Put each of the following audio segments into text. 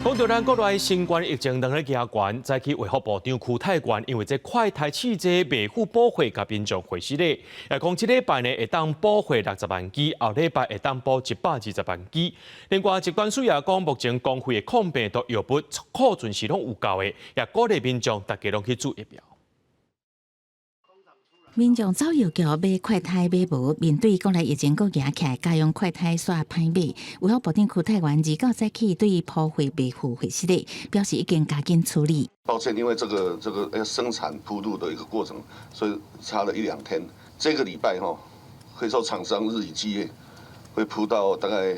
講到咱國內新冠疫情當咧加懸，早起衛福部長邱泰源因為這快篩試劑未付補貨，共民眾回失禮，也講這禮拜呢會當補貨60萬劑，後禮拜會當補120萬劑。另外，疾管署也講，目前公費的抗病毒藥物庫存是攏有夠的，也鼓勵民眾逐家攏去注疫苗。民眾走藥局買快篩買無，面對國內疫情閣嚴起來，家用快篩煞歹買。衛福部長邱泰源29早起對鋪貨未付回失禮，表示已經加緊處理。抱歉，因為這個要生產鋪路的一個過程，所以差了一兩天。這個禮拜哈，會受廠商日以繼夜，會鋪到大概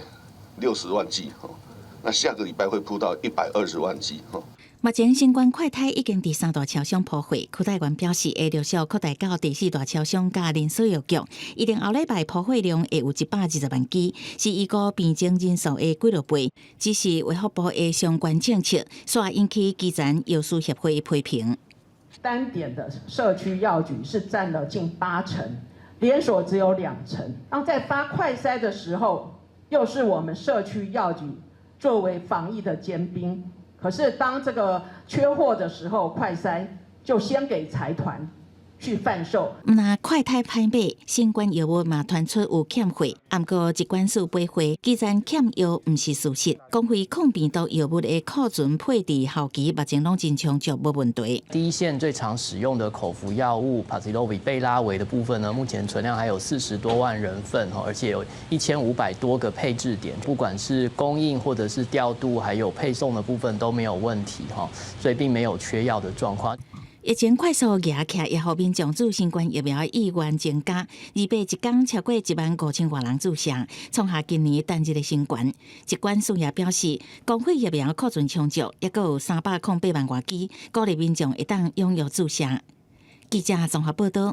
60萬劑哈。那下個禮拜會鋪到120萬劑哈。目前新冠快篩已經佇三大超商鋪貨，邱泰源表示會陸續擴大到第四大超商佮連鎖藥局，預定後禮拜鋪貨量會有120萬劑，是預估病症人數的幾落倍。只是衛福部的相關政策，煞引起基層藥師協會批評。單點的社區藥局是佔了近八成，連鎖只有兩成。當在發快篩的時候，又是我們社區藥局作為防疫的尖兵。可是當這個缺貨的時候，快篩就先給財團去販售。毋但快篩歹買，新冠藥物嘛傳出有欠貨，毋過疾管署回覆，基層欠藥毋是事實。公費抗病毒藥物的庫存配置後期目前攏真充足，無問題。第一線最常使用的口服藥物帕茲洛比貝拉維的部分呢，目前存量還有40多萬人份，而且有1500多個配置點，不管是供應或者是調度，還有配送的部分都沒有問題，所以並沒有缺藥的狀況。疫情快速夯起來，也予民眾注新冠疫苗的意願增加。二八一工超過1萬5千外人注射，創下今年單日的新高。疾管署也表示，公費疫苗庫存充足，猶閣有308萬外劑，鼓勵民眾會當踴躍注射。記者綜合報道。